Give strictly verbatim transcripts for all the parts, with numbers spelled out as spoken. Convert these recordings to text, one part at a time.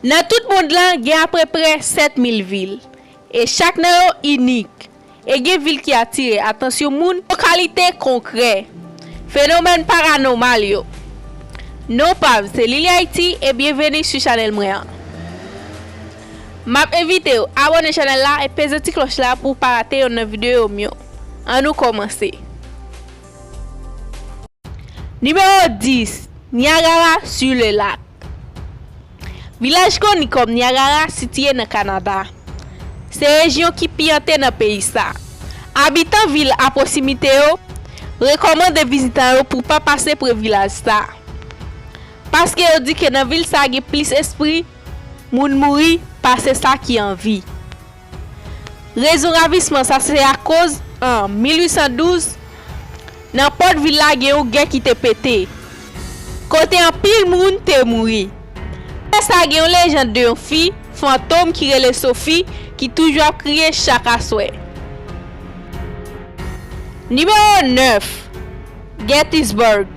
Nan tout mond lan, gen apeprè sèt mil vil, e chak nan yo inik, e gen vil ki atire atansyon moun. Lokalite konkrè, fenomèn paranòmal yo. Non pa m se Lily Haiti e byenveni sou chanèl mwen an. M ap envite w abòne chanèl la e peze ti klòch la pou w pa rate yonn nan videyo m yo. Ann nou kòmanse. Nimewo dis, Niagara sur le Lac. Vilaj koni kòm Niagara sitiye nan Kanada. Se rejyon ki pi ante nan peyi sa. Abitan vil a pwosimite yo rekòmande vizitan yo pou pa pase pre vilaj sa. Paske yo di ke nan vil sa gen plis espri moun mouri pase sa ki an vi. Rezon ravisman sa se akoz, an mil uit san douz, nan pòt vil la gen yon gè ki te pete, kote anpil moun te mouri. Lè sa gen yon lejand de yon fi fantom ki rele Sophie ki toujou ap kriye chak aswè. Nimewo nèf, Gettysburg.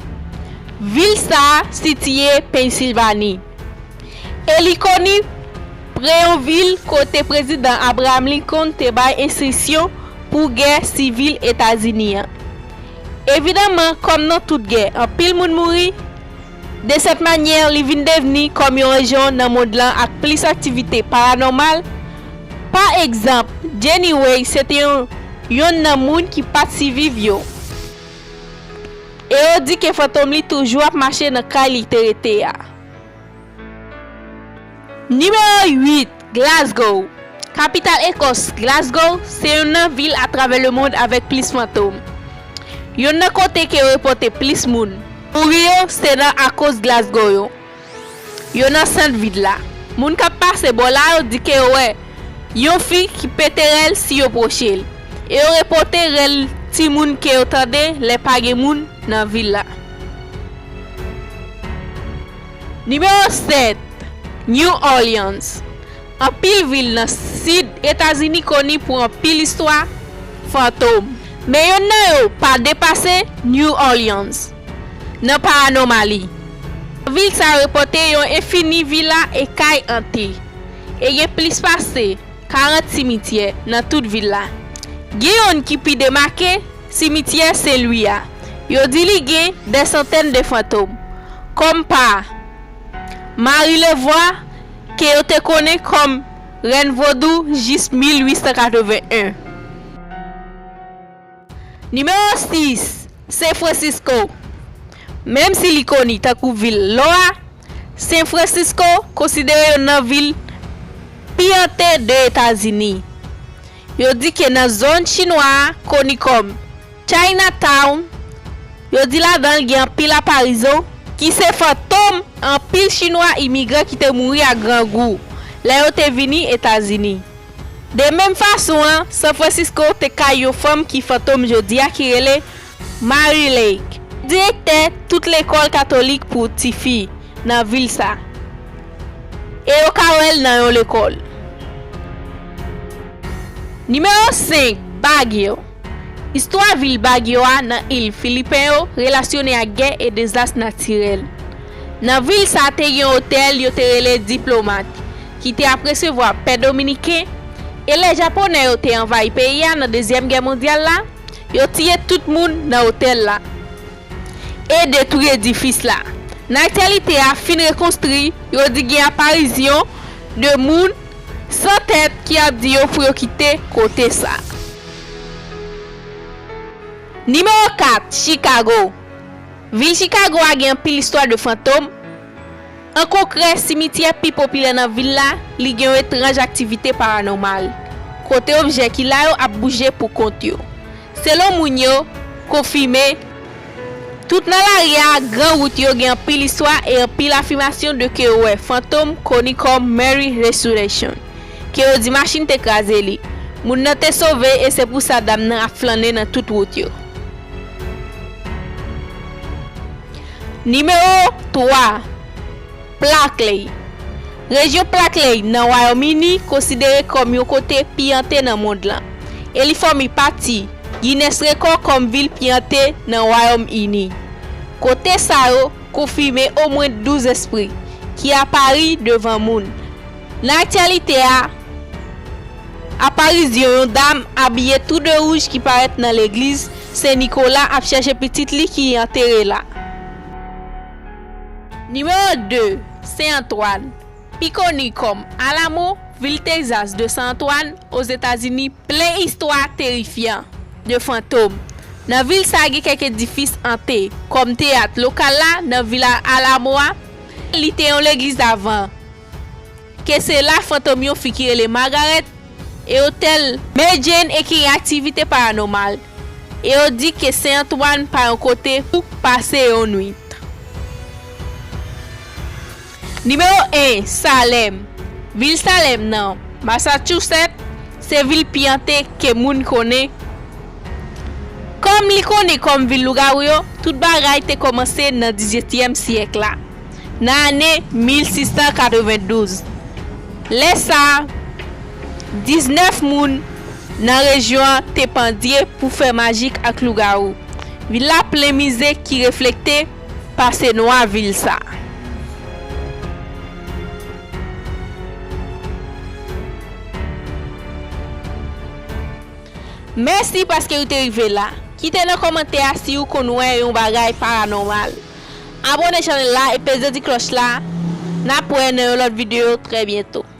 Vil sa a sitiye Pensilvani. E li koni pre yon vil kote Prezidan Abraham Lincoln te bay enstriksyon pou gè sivil Etazini an. Evidaman, kòm nan tout gè, anpil moun mouri. De sèt manyè, li vin devni kòm yon rejyon nan mond lan ak plis aktivite paranòmal. Pa egzanp, Jenny Way se te yon, yonn nan moun ki pa t siviv yo. E yo di ke fantom li toujou ap mache nan kay li te rete a. Nimewo uit, Glasgow. Kapital Ekòs, Glasgow se yonn nan vil atravè lemond avèk plis fantom. Yonn nan kote ke yo repòte plis moun mouri yo se nan akoz Glasgow yo. Yo nan sant vil la. Moun k ap pase bò la yo di ke yo wè yon fi ki pete rèl si yo pwoche l. E yo repòte rèl timoun ke yo tande lè pa gen moun nan vil la. Nimewo sèt, New Orleans. Anpil vil nan sid Etazini koni pou anpil istwa fantom. Men yonn nan yo pa depase New Orleans nan paranòmali. Vil sa repòte yon enfini vila e kay ante. E gen plis pase karant simityè nan tout vil la. Gen yonn ki pi demake, simityè Sen Lwi a. Yo di li gen dè santèn de fantom. Kòm pa Marie Laveau, ke yo te konnen kòm rèn vodou jis mil uit san katreven en. Nimewo sis, San Francisco. Menm si li koni tankou vil lò a, San Francisco konsidere yonn nan vil pi ante de Etazini. Yo di ke nan zòn chinwa a, koni kòm Chinatown, yo di ladan l gen anpil aparizyon ki se fantom anpil chinwa imigran ki te mouri ak grangou lè yo te vini Etazini. De menm fason an, San Francisco te kay yon fanm ki fantom jodi a ki rele Mary Lake, direktè tout lekòl katolik pou tifi nan vil sa. E yo ka wè l nan yon lekòl. Nimewo senk, Baguio. Istwa vil Baguio a nan il Filipen yo relasyone ak gè e dezas natirèl. Nan vil sa te gen yon otèl yo te rele Diplomat, ki te ap resevwa pè dominiken, e lè Japonè yo te anvayi peyi a nan Dezyèm Gè Mondyal la, yo tiye tout moun nan otèl la e detwi edifis la. Nan aktyalite a fin rekonstwi, yo di gen aparisyon de moun san tèt ki ap di yo pou yo kite kote sa. Nimewo kat, Chicago. Vil Chicago a gen anpil istwa de fantom. An konkrè, simityè pi popilè nan vil la, li gen yon etranj aktivite paranòmal, kote objè ki la yo ap bouje pou kont yo. Selon moun yo, konfime, tout nan lari a, gran wout yo gen anpil istwa e anpil afimasyon de ke yo wè fantom koni kòm Mary Resurrection, ke yo di machin te kraze li. Moun nan te sove e se pou sa dam nan ap flannen nan tout wout yo. Nimewo twa, Blackley. Rejyon Blackley nan Wayòm Ini konsidere kòm yon kote pi ante nan mond lan, e li fòme pati Guinness Rekò kòm vil pi ante nan Wayòm Ini. Kote sa yo konfime omwen douz espri ki apari devan moun, Nan aktyalite a, aparisyon yon dam abiye tou de wouj ki parèt nan legliz Sen Nikola ap chèche pitit li ki antere la. Nimewo de, Sen Antwàn, pi koni kòm Alamo, vil Texas de San Antwàn, Ozetazini, plen istwa terifyan de fantom. Nan vil sa gen kèk edifis ante, kòm teyat lokal la nan vil Alamo a, li te yon legliz avan. Ke se la fantom yon fi ki rele Margaret e otèl Mary Jane e ki gen aktivite paranòmal. E yo di ke Sen Antwàn pa yon kote pou pase yon nwit. Nimewo en, Salèm. Vil Salèm nan Massachusetts se vil pi ante ke moun konnen. Kòm li konnen kòm vil lougawou yo, tout bagay te kòmanse nan dizyètyèm syèk la, nan ane mil sis san katrevendouz. Lè sa a, diznèf moun nan rejyon an te pandye pou fè majik ak lougawou. Vil la plen mize ki reflekte pase nwa vil sa. Mèsi paske ou te rive la. Kite nan kòmantè a si ou konn wè yon bagay paranòmal. Abòne chanèl la e peze ti klòch la. N ap wè nan yon lòt videyo trè byento.